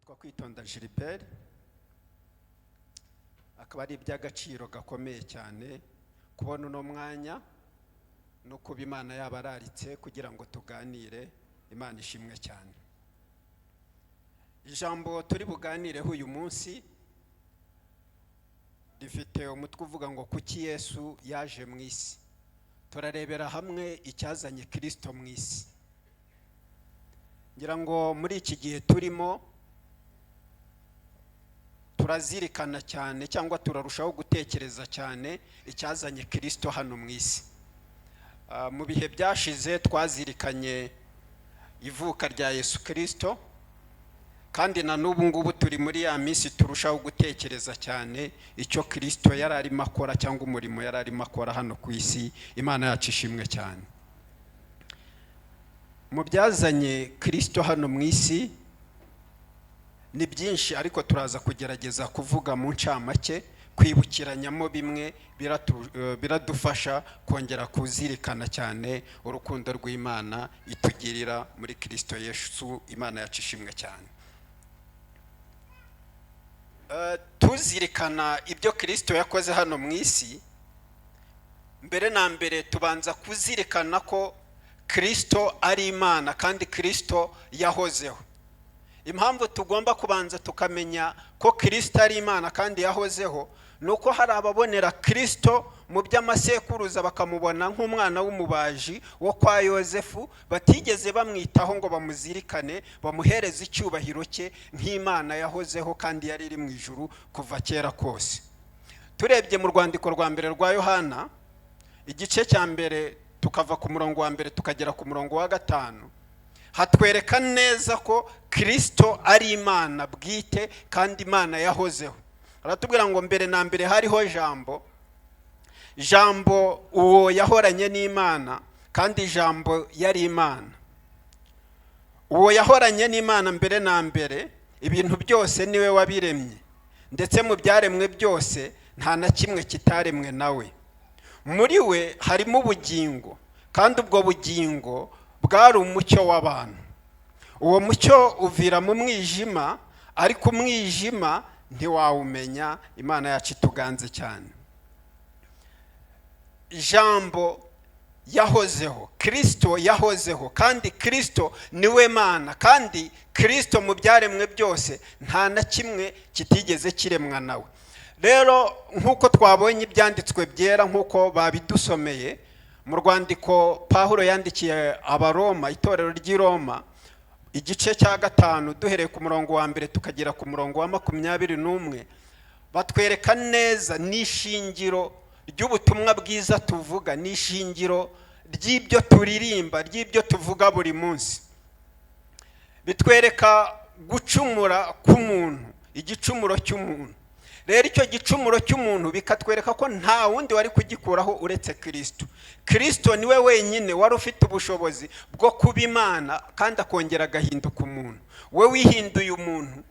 Nitwa Kwitonda Gilbert, akaba ari iby'agaciro gakomeye cyane kubona uno mwanya no kuba Imana yabararitse kugira ngo tuganire. Imana ishimwe cyane. Ijambo turi buganireho uyu munsi rifite umutwe uvuga ngo "Kuki Yesu yaje mu isi?" Turarebera hamwe icyazanye Kirisito mu isi. Ngira ngo muri iki gihe turimo turazirikana cyane cyangwa turarushaho gutekereza cyane icyazanye Kirisito hano mu isi. Mu bihe byashize twazirikanye ivuka rya Yesu Kirisito, kandi na n'ubu ngubu turi muri ya minsi turushaho gutekereza cyane icyo Kirisito yari arimo akora cyangwa umurimo yari arimo akora hano ku isi. Imana yacu ishimwe cyane. Mu byazanye Kirisito hano mu isi ni byinshi, ariko turaza kugerageza kuvuga mu ncamake, kwibukiranyamo bimwe biradufasha kongera kuzirikana cyane urukundo rw'Imana itugirira muri Kirisito Yesu. Imana yacu ishimwe cyane. Tuzirikana ibyo Kirisito yakoze hano mu isi, mbere na mbere tubanza kuzirikana ko Kirisito ari Imana kandi Kirisito yahozeho. Impamvu tugomba kubanza tukamenya ko Kirisito ari Imana kandi yahozeho ni uko hari ababonera Kirisito mu by'amasekuruza, bakamubona nk'umwana w'umubaji wo kwa Yosefu, batigeze bamwitaho ngo bamuzirikane, bamuhereze icyubahiro cye nk'Imana yahozeho kandi yari iri mu ijuru kuva kera kose. Turebye mu rwandiko rwa mbere rwa Yohana, igice cya mbere, tukava ku murongo wa mbere tukagera ku murongo wa gatanu, hatwereka neza ko Kirisito ari Imana bwite kandi Imana yahozeho. Aratubwira ngo mbere na mbere hariho Jambo, Jambo uwo yahoranye n'Imana, kandi Jambo yari Imana. Uwo yahoranye n'Imana mbere na mbere. Ibintu byose niwe wabiremye, ndetse mu byaremwe byose nta na kimwe kitaremwe nawe. Muri we harimo ubugingo, kandi ubwo bugingo bwari umucyo w'abantu. Uwo mucyo uvira mu mwijima, ariko umwijima ntiwawumenya. Imana yacu ituganze cyane. Jambo yahozeho, Kirisito yahozeho, kandi Kirisito niwe Mana, kandi Kirisito mu byaremwe byose nta na kimwe kitigeze kiremwa nawe. Rero nk'uko twabonye ibyanditswe byera, nk'uko babidusomeye mu rwandiko Pawulo yandikiye Abaroma, itorero ry'i Roma, igice cya gatanu, duhereye ku murongo wa mbere tukagera ku murongo wa 21, batwereka neza n'ishingiro ry'ubutumwa bwiza tuvuga, n'ishingiro ry'ibyo turirimba, ry'ibyo tuvuga buri munsi. Bitwereka gucumura k'umuntu, igicumuro cy'umuntu. Rero icyo gicumuro cy'umuntu bikatwereka ko nta wundi wari kugikuraho uretse Kirisito. Kirisito niwe wenyine wari ufite ubushobozi bwo kuba Imana kandi akongera agahinduka umuntu. We wihinduye umuntu,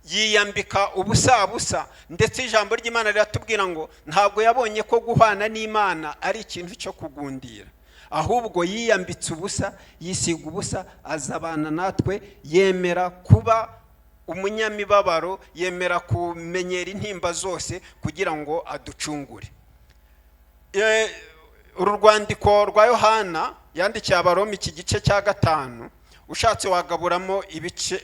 yiyambika ubusabusa, ndetse ijambo ry'Imana riratubwira ngo ntabwo yabonye ko guhwana n'Imana ari ikintu cyo kugundira, ahubwo yiyambitse ubusa, yisiga ubusa, azabana natwe, yemera kuba umunyamibabaro, yemera kumenyera intimba zose kugira ngo aducungure. Uru rwandiko rwa Yohana yandikiye Abaroma, iki gice cya gatanu, ushatse wagaburamo ibice,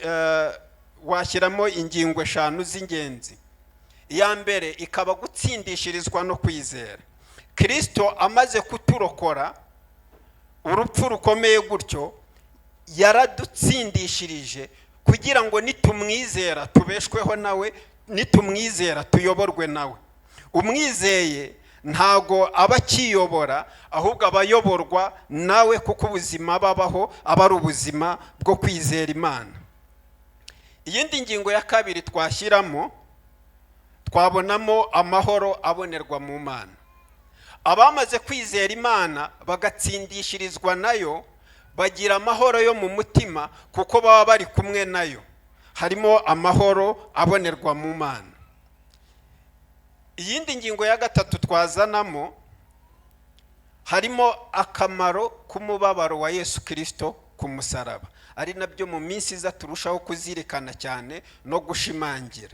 washyiramo ingingo eshanu z'ingenzi. Iya mbere ikaba gutsindishirizwa no kwizera. Kirisito amaze kuturokora urupfu rukomeye gutyo, yaradutsindishirije kugira ngo nitumwizera tubeshweho nawe, nitumwizera tuyoborwe nawe. Umwizeye ntago aba akiyobora, ahubwo aba ayoborwa nawe, kuko ubuzima babaho aba ari ubuzima bwo kwizera Imana. Iyindi ngingo ya kabiri twashyiramo, twabonamo amahoro abonerwa mu Mana. Abamaze kwizera Imana bagatsindishirizwa nayo bagira amahoro yo mu mutima, kuko baba bari kumwe nayo. Harimo amahoro abonerwa mu Mana. Iyindi ngingo ya gatatu twazanamo, harimo akamaro k'umubabaro wa Yesu Kirisito ku musaraba. Ari nabyo mu minsi iza turushaho kuzirikana cyane no gushimangira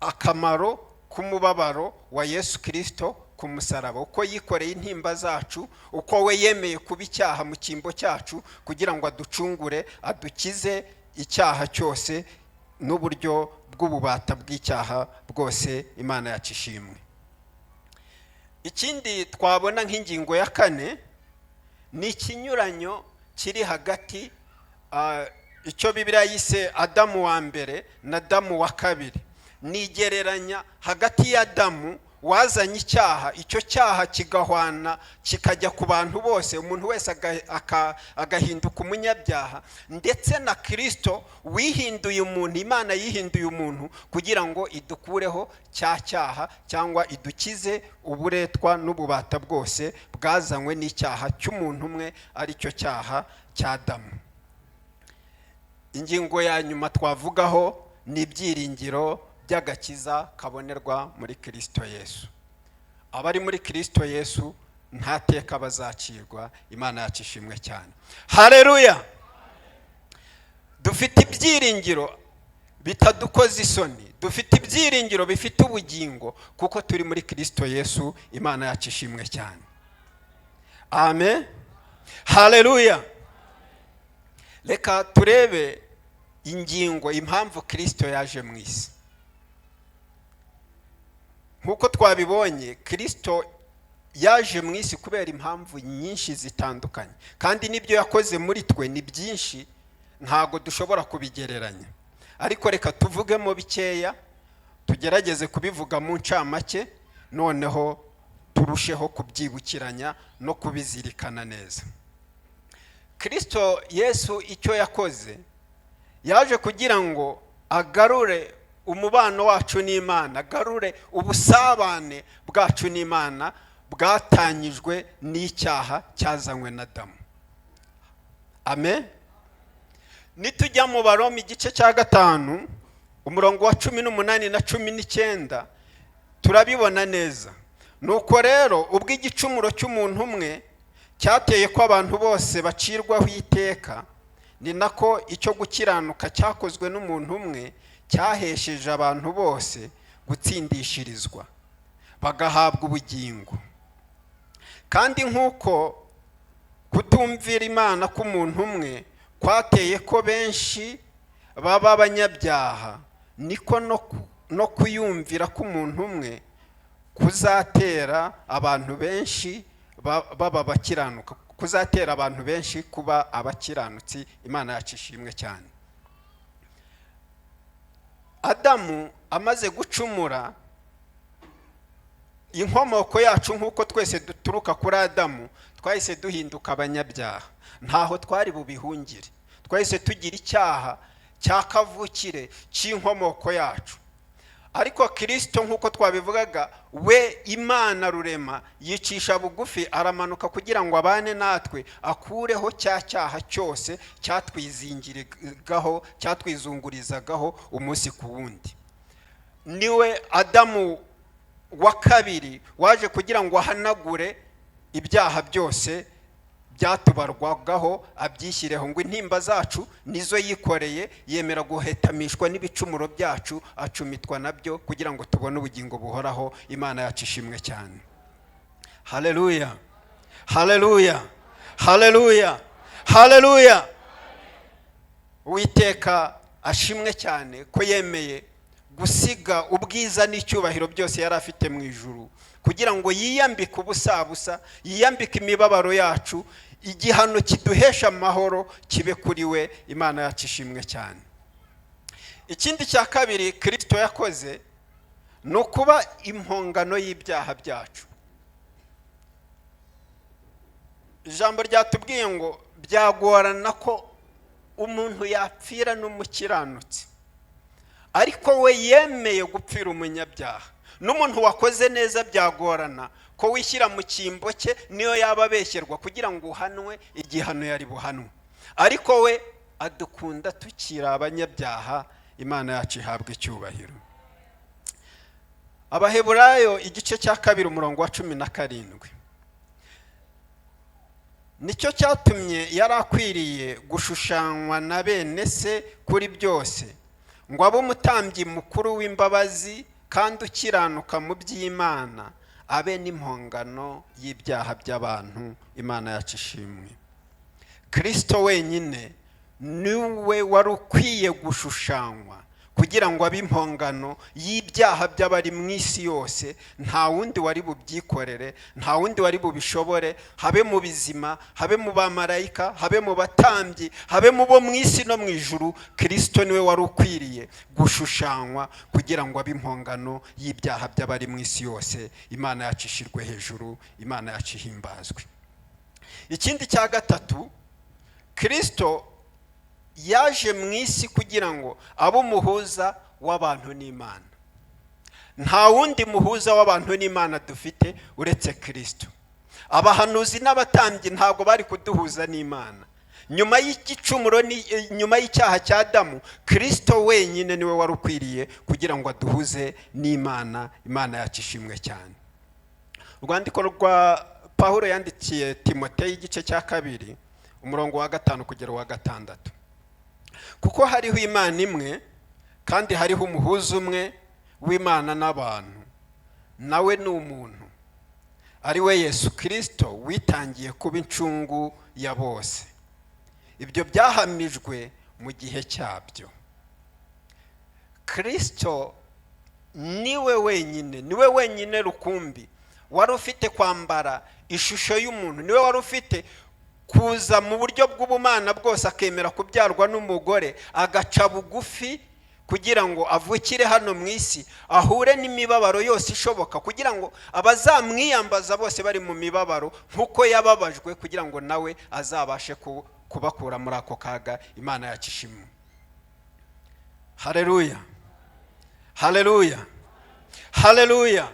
akamaro k'umubabaro wa Yesu Kirisito ku musaraba, uko yikoreye intimba zacu, uko we yemeye kuba icyaha mu cyimbo cyacu kugira ngo aducungure, adukize icyaha cyose n'uburyo bw'ububata bw'icyaha bwose. Imana yacu ishimwe. Ikindi twabona nk'ingingo ya kane ni ikinyuranyo kiri hagati icyo Bibiliya yise Adamu wa mbere na Adamu wa kabiri. Ni igereranya hagati ya Adamu wazanye icyaha, icyo cyaha kigahwana kikajya ku bantu bose, umuntu wese agahinduka umunyabyaha, ndetse na Kirisito wihinduye umuntu. Imana yihinduye umuntu kugira ngo idukureho cya cyaha cyangwa idukize uburetwa n'ububata bwose bwazanywe n'icyaha cy'umuntu umwe, aricyo cyaha cya Adamu. Ingingo ya nyuma twavugaho ni ibyiringiro by'agakiza kabonerwa muri Kirisito Yesu. Abari muri Kirisito Yesu nta teka bazacirwa. Imana yacu ishimwe cyane. Hareruya! Dufite ibyiringiro bitadukoza isoni, dufite ibyiringiro bifite ubugingo kuko turi muri Kirisito Yesu. Imana yacu ishimwe cyane. Amen, hareruya! Reka turebe ingingo impamvu Kirisito yaje mu isi. Nk'uko twabibonye, Kirisito yaje mu isi kubera impamvu nyinshi zitandukanye, kandi n'ibyo yakoze muri twe ni byinshi, ntabwo dushobora kubigereranya. Ariko reka tuvugemo bikeya, tugerageze kubivuga mu ncamake, noneho turusheho kubyibukiranya no kubizirikana neza. Kirisito Yesu icyo yakoze, yaje kugira ngo agarure umubano wacu n'Imana, agarure ubusabane bwacu n'Imana bwatanyijwe n'icyaha cyazanywe na Adamu. Amen. Nitujya mu Baroma igice cya 5, umurongo wa 18 na 19, turabibona neza. Nuko rero ubwo igicumuro cy'umuntu umwe cyateye ko abantu bose bacirwaho iteka, ni nako icyo gukiranuka cyakozwe n'umuntu umwe cyahesheje abantu bose gutsindishirizwa, bagahabwa ubugingo. Kandi nk'uko kutumvira Imana k'umuntu umwe kwateye ko benshi baba abanyabyaha, niko no kuyumvira k'umuntu umwe kuzatera abantu benshi baba abakiranuka, kuzatera abantu benshi kuba abakiranutsi. Imana yacu ishimwe cyane. Adamu amaze gucumura, inkomoko yacu, nk'uko twese duturuka kuri Adamu, twahise duhinduka abanyabyaha. Ntaho twari bubihungire, twahise tugira icyaha cya kavukire cy'inkomoko yacu. Ariko Kirisito, nk'uko twabivugaga, we Imana rurema yicisha bugufi, aramanuka kugira ngo abane natwe, akureho cya cyaha cyose cyatwizingiragaho, cyatwizungurizagaho umunsi ku wundi. Niwe Adamu wa kabiri waje kugira ngo ahanagure ibyaha byose byatubarwagaho, abyishyireho, ngo intimba zacu nizo yikoreye, yemera guhetamishwa n'ibicumuro byacu, acumitwa nabyo kugira ngo tubone ubugingo buhoraho. Imana yacu ishimwe cyane. Haleluya, haleluya, haleluya, haleluya! Uwiteka ashimwe cyane ko yemeye gusiga ubwiza n'icyubahiro byose yari afite mu ijuru kugira ngo yiyambike ubusabusa, yiyambike imibabaro yacu, igihano kiduhesha amahoro kibe kuri we. Imana yacu ishimwe cyane. Ikindi cya kabiri Kirisito yakoze ni ukuba impongano y'ibyaha byacu. Ijambo ryatubwiye ngo byagorana ko umuntu yapfira n'umukiranutsi, ariko we yemeye gupfira umunyabyaha. N'umuntu wakoze neza byagorana ko wishyira mu cyimbo cye, niyo yaba abeshyerwa, kugira ngo uhanwe igihano yari buhanwe. Ariko we adukunda tukiri abanyabyaha. Imana yacu ihabwa icyubahiro. Abaheburayo igice cya 2, umurongo wa 17. Nicyo cyatumye yari akwiriye gushushanywa na bene se kuri byose, ngo abe umutambyi mukuru w'imbabazi kandi ukiranuka mu by'Imana, abe n'impongano y'ibyaha by'abantu. Imana yacu ishimwe. Kirisito wenyine niwe wari ukwiye gushushanywa kugira ngo abe impongano y'ibyaha by'abari mu isi yose. Nta wundi wari bubyikorere, nta wundi wari bubishobore, habe mu bizima, habe mu bamarayika, habe mu batambyi, habe mu bo mu isi no mu ijuru. Kirisito niwe wari ukwiriye gushushanywa kugira ngo abe impongano y'ibyaha by'abari mu isi yose. Imana yacu ishirwe hejuru, Imana yacu ihimbazwe. Ikindi cya gatatu, Kirisito yaje mu isi kugira ngo abe umuhuza w'abantu n'Imana. Nta wundi muhuza w'abantu n'Imana dufite uretse Kirisito. Abahanuzi n'abatambyi ntabwo bari kuduhuza n'Imana nyuma y'igicumuro, nyuma y'icyaha cya Adamu. Kirisito wenyine niwe wari ukwiriye kugira ngo aduhuze n'Imana. Imana yacu ishimwe cyane. Urwandiko rwa Pawulo yandikiye Timoteyo, igice cya 2, umurongo wa 5 kugera uwa 6: "Kuko hariho Imana imwe, kandi hariho umuhuza umwe w'Imana n'abantu, nawe ni umuntu, ari we Yesu Kirisito, witangiye kuba incungu ya bose. Ibyo byahamijwe mu gihe cyabyo." Kirisito niwe wenyine, niwe wenyine rukumbi wari ufite kwambara ishusho y'umuntu, niwe wari ufite kuza mu buryo bw'ubumana bwose, akemera kubyarwa n'umugore, agaca bugufi kugira ngo avukire hano mu isi, ahure n'imibabaro yose ishoboka, kugira ngo abazamwiyambaza bose bari mu mibabaro nk'uko yababajwe, kugira ngo nawe azabashe kubakura muri ako kaga. Imana yacu ishimwe. Hareruya, hareruya, hareruya!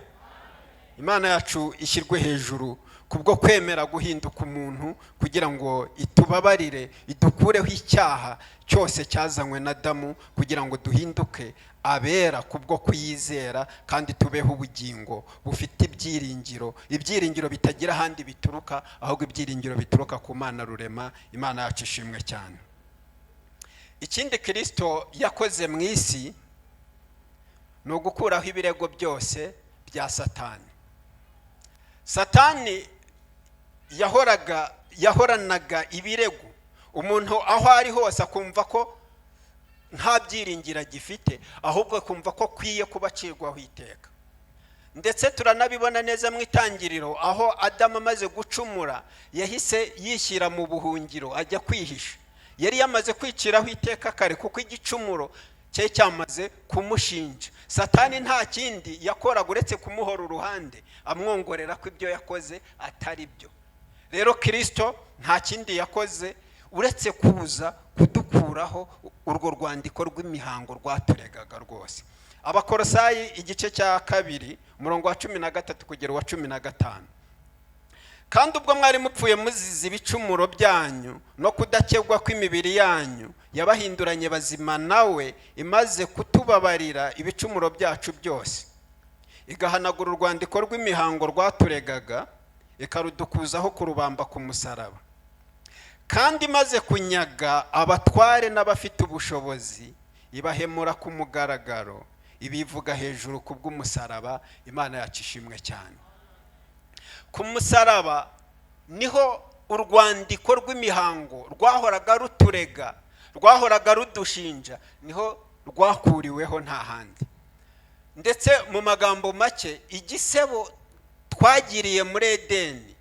Imana yacu ishyirwe hejuru kubwo kwemera guhinduka umuntu kugira ngo itubabarire, idukureho icyaha cyose cyazanywe na Adamu, kugira ngo duhinduke abera kubwo kuyizera, kandi tubeho ubugingo bufite ibyiringiro, ibyiringiro bitagira ahandi bituruka, ahubwo ibyiringiro bituruka ku Mana rurema. Imana yacu ishimwe cyane. Ikindi Kirisito yakoze mu isi ni ugukuraho ibirego byose bya Satani. Satani yahoranaga ibirego, umuntu aho ari hose akumva ko nta byiringiro agifite, ahubwo akumva ko akwiye kuba acirwaho iteka. Ndetse turanabibona neza mu itangiriro, aho Adamu amaze gucumura yahise yishyira mu buhungiro, ajya kwihisha. Yari yamaze kwiciraho iteka kare, kuko igicumuro cye cyamaze kumushinja. Satani nta kindi yakoraga uretse kumuhora uruhande, amwongorera ko ibyo yakoze atari byo. Rero Kirisito nta kindi yakoze uretse kuza kudukuraho urwo rwandiko rw'imihango rwaturegaga rwose. Abakorosayi, igice cya 2, umurongo wa 13 kugera uwa 15: "Kandi ubwo mwari mupfuye muzize ibicumuro byanyu no kudakebwa kw'imibiri yanyu, yabahinduranye bazima nawe, imaze kutubabarira ibicumuro byacu byose, igahanagura urwandiko rw'imihango rwaturegaga, ikarudukuzaho kurubamba ku musaraba. Kandi imaze kunyaga abatware n'abafite ubushobozi, ibahemura ku mugaragaro, ibivuga hejuru ku bw'umusaraba." Imana yacu ishimwe cyane. Ku musaraba niho urwandiko rw'imihango rwahoraga ruturega, rwahoraga rudushinja, niho rwakuriweho, nta handi. Ndetse mu magambo make, igisebo twagiriye muri Edeni,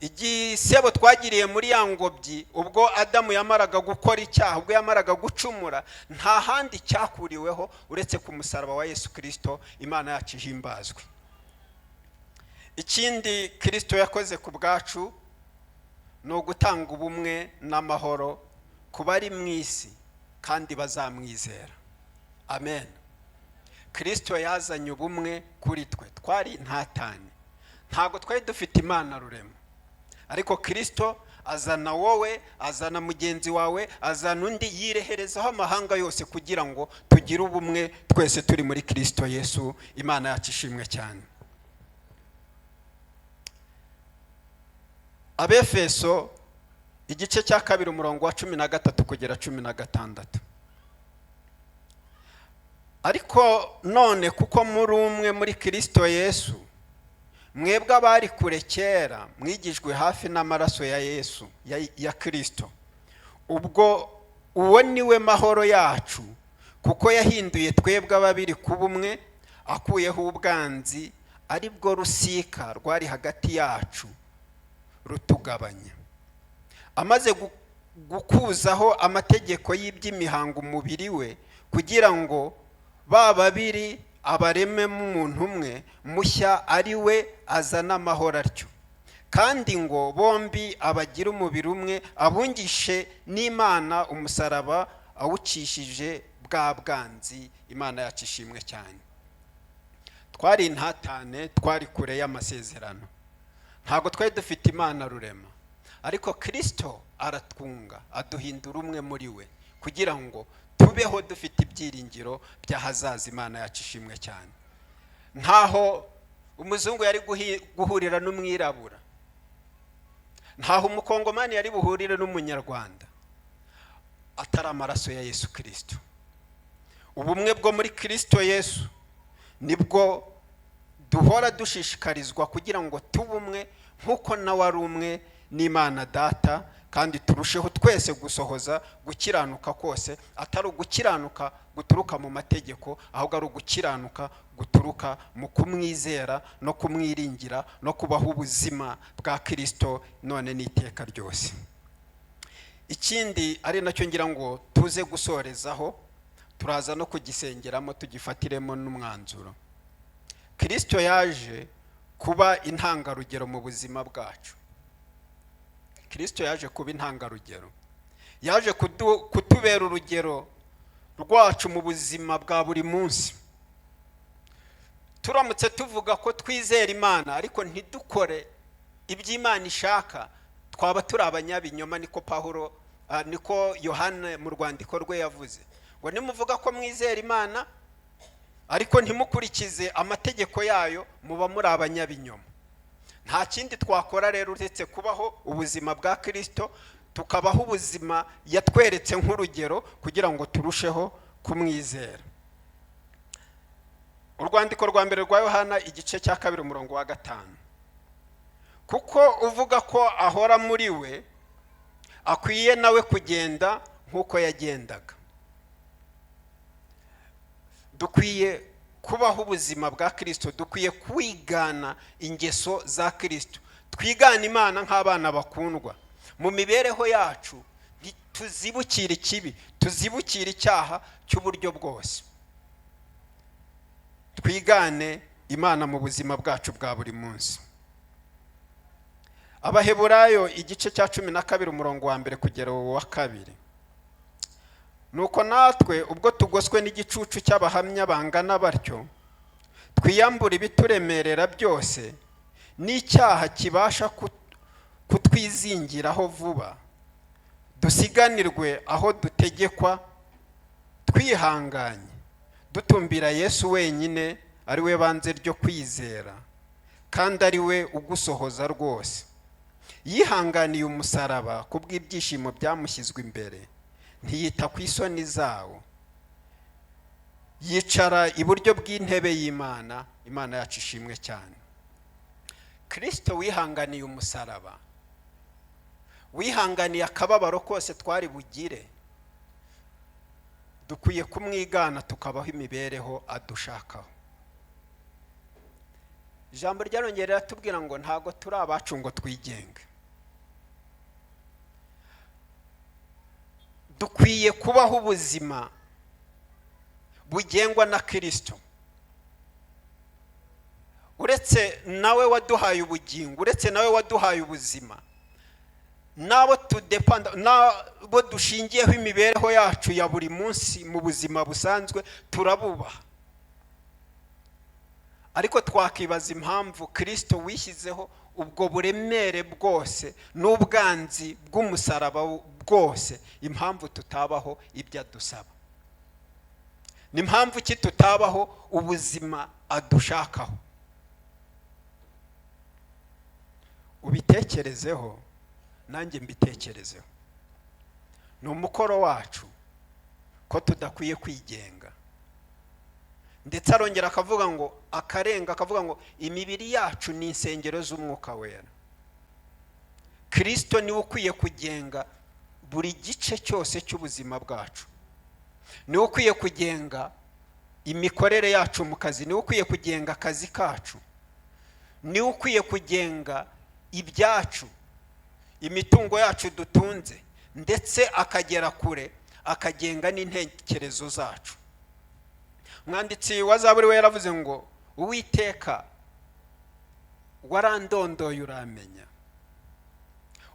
igisebo twagiriye muri ya ngobyi ubwo Adamu yamaraga gukora icyaha, ubwo yamaraga gucumura, nta handi cyakuriweho uretse ku musaraba wa Yesu Kirisito. Imana yacu ihimbazwe. Ikindi Kirisito yakoze ku bwacu ni ugutanga ubumwe n'amahoro ku bari mu isi kandi bazamwizera. Amen. Kirisito yazanye ubumwe kuri twe. Twari intatane, ntabwo twari dufite Imana rurema, ariko Kirisito azana wowe, azana mugenzi wawe, azana undi, yireherezaho amahanga yose kugira ngo tugire ubumwe twese turi muri Kirisito Yesu. Imana yacu ishimwe cyane. Abefeso Igice cya 2, umurongo wa 13 kugera 16. Ariko none kuko muri umwe muri Kirisito Yesu, mwebwe abari kure kera mwigijwe hafi n'amaraso ya Yesu, ya Kirisito. Ubwo uwo ni we mahoro yacu, kuko yahinduye twebwe ababiri kuba umwe, akuyeho ubwanzi, ari bwo rusika rwari hagati yacu rutugabanya, amaze gukuzaho amategeko y'iby'imihango umubiri we, kugira ngo ba babiri abarememo umuntu umwe mushya, ari we azana amahoro atyo, kandi ngo bombi abagire umubiri umwe, abungishe n'Imana umusaraba awucishije bwa bwanzi. Imana yacu ishimwe cyane. Twari intatane, twari kure y'amasezerano, ntabwo twari dufite Imana rurema, ariko Kirisito aratwunga, aduhindura umwe muri we, kugira ngo tubeho dufite ibyiringiro by'ahazaza. Imana yacu ishimwe cyane. Ntaho umuzungu yari guhurira n'umwirabura, ntaho umukongomani yari buhurire n'umunyarwanda atari amaraso ya Yesu Kirisito. Ubumwe bwo muri Kirisito Yesu nibwo duhora dushishikarizwa, kugira ngo tube umwe nk'uko nawe ari umwe n'Imana Data, kandi turusheho twese gusohoza gukiranuka kose, atari ugukiranuka guturuka mu mategeko, ahubwo ari ugukiranuka guturuka mu kumwizera no kumwiringira no kubaho ubuzima bwa Kirisito none n'iteka ryose. Ikindi ari nacyo ngira ngo tuze gusorezaho, turaza no kugisengeramo tugifatiremo n'umwanzuro: Kirisito yaje kuba intangarugero mu buzima bwacu. Kirisito yaje kuba intangarugero, yaje kutubera urugero rwacu mu buzima bwa buri munsi. Turamutse tuvuga ko twizera Imana ariko ntidukore ibyo Imana ishaka, twaba turi abanyabinyoma. Niko Pawulo, niko Yohana mu rwandiko rwe yavuze ngo: "Nimuvuga ko mwizera Imana ariko ntimukurikize amategeko yayo, muba muri abanyabinyoma." Nta kindi twakora rero uretse kubaho ubuzima bwa Kirisito, tukabaho ubuzima yatweretse nk'urugero, kugira ngo turusheho kumwizera. Urwandiko rwa mbere rwa Yohana, igice cya 2, umurongo wa 5: "Kuko uvuga ko ahora muri we akwiye nawe kugenda nk'uko yagendaga." Dukwiye kubaho ubuzima bwa Kirisito, dukwiye kwigana ingeso za Kirisito, twigana Imana nk'abana bakundwa. Mu mibereho yacu ntituzibukire ikibi, tuzibukire icyaha cy'uburyo bwose, twigane Imana mu buzima bwacu bwa buri munsi. Abaheburayo, igice cya 12, umurongo wa 1 kugera uwa 2: "Nuko natwe ubwo tugoswe n'igicucu cy'abahamya bangana batyo, twiyambura ibituremerera byose n'icyaha kibasha kutwizingiraho vuba, dusiganirwe aho dutegekwa twihanganye, dutumbira Yesu wenyine, ari we banze ryo kwizera kandi ari we ugusohoza rwose. Yihanganiye umusaraba kubw'ibyishimo byamushyizwe imbere, ntiyita ku isoni zawo, yicara iburyo bw'intebe y'Imana." Imana yacu ishimwe cyane. Kirisito wihanganiye umusaraba, wihanganiye akababaro kose twari bugire, dukwiye kumwigana, tukabaho imibereho adushakaho. Ijambo ryarongera riratubwira ngo ntabwo turi abacu ngo twigenge. Dukwiye kubaho ubuzima bugengwa na Kirisito. Uretse nawe waduhaye ubugingo, uretse nawe waduhaye ubuzima, n'abo tudepanda, n'abo dushingiyeho imibereho yacu ya buri munsi mu buzima busanzwe, turabubaha. Ariko twakibaza impamvu Kirisito wishyizeho ubwo buremere bwose n'ubwanzi bw'umusaraba bwose, impamvu tutabaho ibyo adusaba. Ni impamvu ki tutabaho ubuzima adushakaho? Ubitekerezeho. Nanjye mbitekerezeho. Ni umukoro wacu ko tudakwiye kwigenga. Ndetse arongera akavuga ngo, akarenga akavuga ngo imibiri yacu ni insengero z'Umwuka Wera. Kirisito niwe ukwiye kugenga buri gice cyose cy'ubuzima bwacu, niwe ukwiye kugenga imikorere yacu mu kazi, niwe ukwiye kugenga akazi kacu, niwe ukwiye kugenga ibyacu, imitungo yacu dutunze, ndetse akagera kure akagenga n'intekerezo zacu. Umwanditsi wa Zaburi we yaravuze ngo: "Uwiteka, warandondoye uramenya,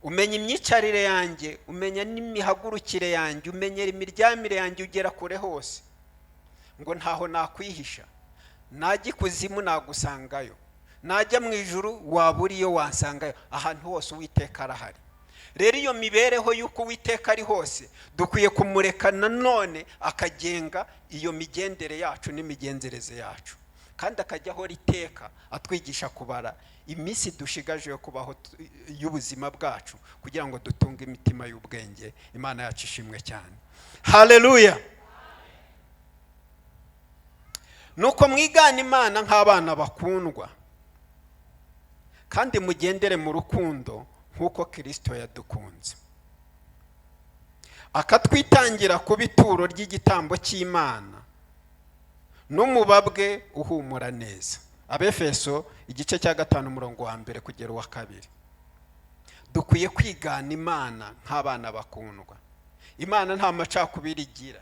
umenya imyicarire yanjye, umenya n'imihagurukire yanjye, umenyera imiryamire yanjye, ugera kure hose." Ngo ntaho nakwihisha, najya ikuzimu nagusangayo, najya mu ijuru waba uriyo wansangayo. Ahantu hose Uwiteka arahari. Rero iyo mibereho y'uko Uwiteka ari hose, dukwiye kumureka nanone akagenga iyo migendere yacu n'imigenzereze yacu, kandi akajya ahora iteka atwigisha kubara iminsi dushigaje yo kubaho y'ubuzima bwacu, kugira ngo dutunge imitima y'ubwenge. Imana yacu ishimwe cyane. Haleluya! Nuko mwigana Imana nk'abana bakundwa, kandi mugendere mu rukundo nk'uko Kirisito yadukunze, akatwitangira kuba ituro ry'igitambo cy'Imana n'umubabwe uhumura neza. Abefeso igice cya 5, umurongo wa 1 kugera uwa 2. Dukwiye kwigana Imana nk'abana bakundwa. Imana nta macakubiri igira.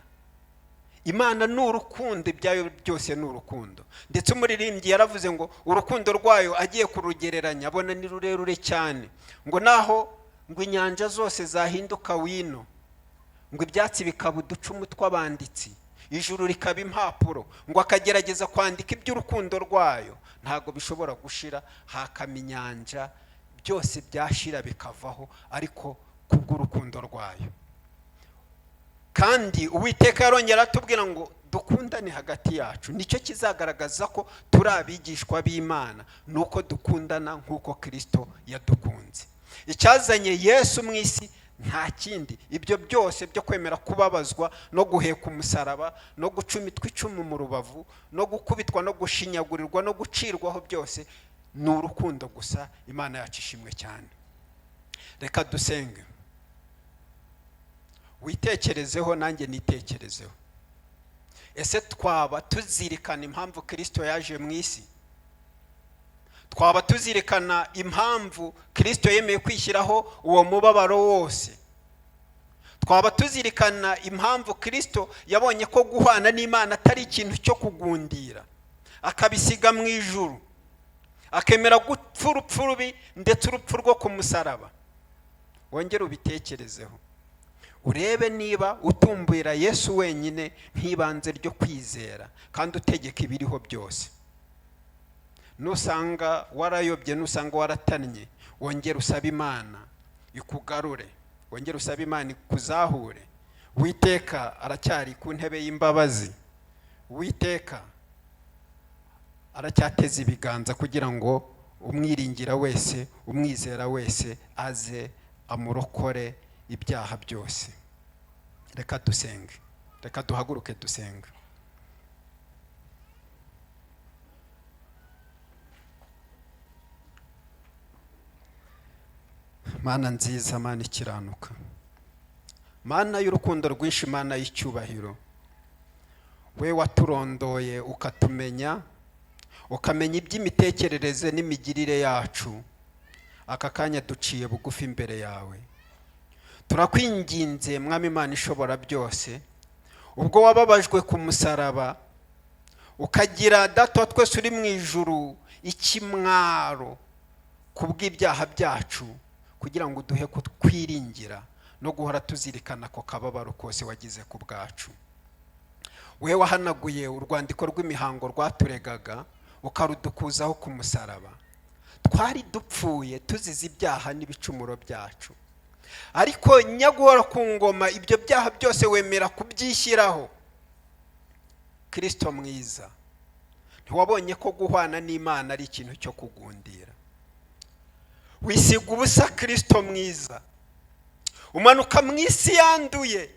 Imana ni urukundo, ibyayo byose ni urukundo. Ndetse umuririmbyi yaravuze ngo urukundo rwayo agiye kurugereranya abona ni rurerure cyane, ngo naho ngo inyanja zose zahinduka wino, ngo ibyatsi bikaba uducumu tw'abanditsi, ijuru rikaba impapuro, ngo akagerageza kwandika iby'urukundo rwayo, ntabwo bishobora gushira. Hakama inyanja, byose byashira bikavaho, ariko kubw'urukundo rwayo. Kandi Uwiteka yarongera atubwira ngo dukundane hagati yacu. Nicyo kizagaragaza ko turi abigishwa b'Imana, nuko dukundana nk'uko Kirisito yadukunze. Icyazanye Yesu mu isi nta kindi, ibyo byose byo kwemera kubabazwa no guheka umusaraba no gucumitwa icumu mu rubavu no gukubitwa no gushinyagurirwa no gucirwaho, byose ni urukundo gusa. Imana yacu ishimwe cyane. Reka dusenge. Witekerezeho, nanjye nitekerezeho. Ese twaba tuzirikana impamvu Kirisito yaje mu isi? Twaba tuzirikana impamvu Kirisito yemeye kwishyiraho uwo mubabaro wose? Twaba tuzirikana impamvu Kirisito yabonye ko guhwana n'Imana atari ikintu cyo kugundira, akabisiga mu ijuru, akemera gupfa urupfu rubi, ndetse urupfu rwo ku musaraba? Wongere ubitekerezeho, urebe niba utumbira Yesu wenyine nk'ibanze ryo kwizera kandi utegeka ibiriho byose. Nusanga warayobye, nusanga waratannye, wongere usabe Imana ikugarure, wongere usabe Imana ikuzahure. Uwiteka aracyari ku ntebe y'imbabazi. Uwiteka aracyateze ibiganza kugira ngo umwiringira wese, umwizera wese, aze amurokore ibyaha byose. Reka dusenge, reka duhaguruke dusenge. Mana nziza, Mana ikiranuka, Mana y'urukundo rwinshi, Mana y'icyubahiro, we waturondoye ukatumenya, ukamenya iby'imitekerereze n'imigirire yacu, aka kanya duciye bugufi imbere yawe. Turakwinginze Mwami Imana ishobora byose, ubwo wababajwe ku musaraba ukagira Data wa twese uri mu ijuru ikimwaro kubw'ibyaha byacu, kugira ngo uduhe kutwiringira no guhora tuzirikana ako kababaro kose wagize ku bwacu. We wahanaguye urwandiko rw'imihango rwaturegaga ukarudukuzaho ku musaraba. Twari dupfuye tuzize ibyaha n'ibicumuro byacu, ariko nyaguhora ku ngoma ibyo byaha byose wemera kubyishyiraho. Kristo mwiza, ntiwabonye ko guhwana n'Imana ari ikintu cyo kugundira, wisiga ubusa. Kristo mwiza, Umanuka mu isi yanduye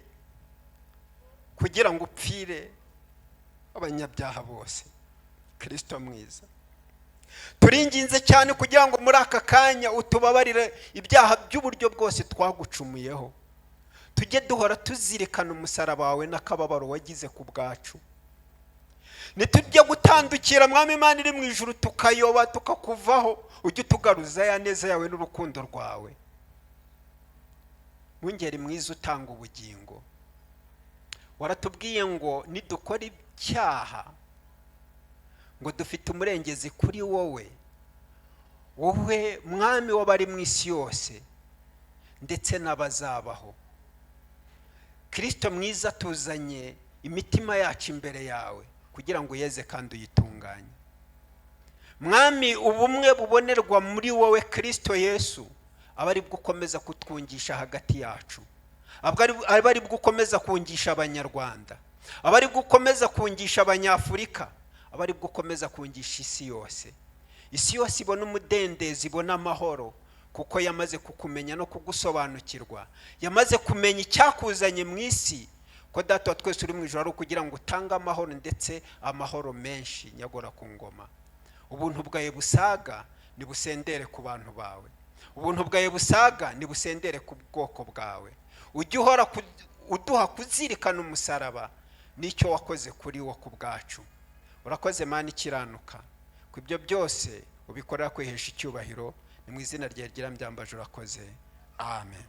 kugira ngo upfire abanyabyaha bose. Kirisito mwiza, turinginze cyane kugira ngo muri aka kanya utubabarire ibyaha by'uburyo bwose twagucumuyeho. Tujye duhora tuzirikana umusaraba wawe n'akababaro wagize ku bwacu. Nitujya gutandukira, Mwami Imana iri mu ijuru, tukayoba tukakuvaho, ujye utugaruza ya neza yawe n'urukundo rwawe. Mwungeri mwiza utanga ubugingo, waratubwiye ngo nidukora icyaha ngo dufite umurengezi kuri wowe, wowe Mwami w'abari mu isi yose ndetse n'abazabaho. Kirisito mwiza, tuzanye imitima yacu imbere yawe kugira ngo uyeze kandi uyitunganye. Mwami, ubumwe bubonerwa muri wowe Kirisito Yesu aba ari bwo ukomeza kutwungisha hagati yacu, aba ari bwo ukomeza kungisha Abanyarwanda, aba ari bwo ukomeza kungisha Abanyafurika, aba ari bwo ukomeza kungisha isi yose. Isi yose ibona umudendezo, ibona amahoro, kuko yamaze kukumenya no kugusobanukirwa, yamaze kumenya icyakuzanye mu isi, ko Data wa twese uri mu ijoro ari ukugira ngo utange amahoro, ndetse amahoro menshi. Nyagora ku ngoma, ubuntu bwawe busaga nibusendere ku bantu bawe, ubuntu bwawe busaga nibusendere ku bwoko bwawe. Ujye uhora uduha kuzirikana umusaraba n'icyo wakoze kuri wo ku bwacu. Urakoze Mana ikiranuka, ku ibyo byose ubikorera kwihesha icyubahiro. Ni mu izina ryawe ryera mbyambaje, urakoze, amen.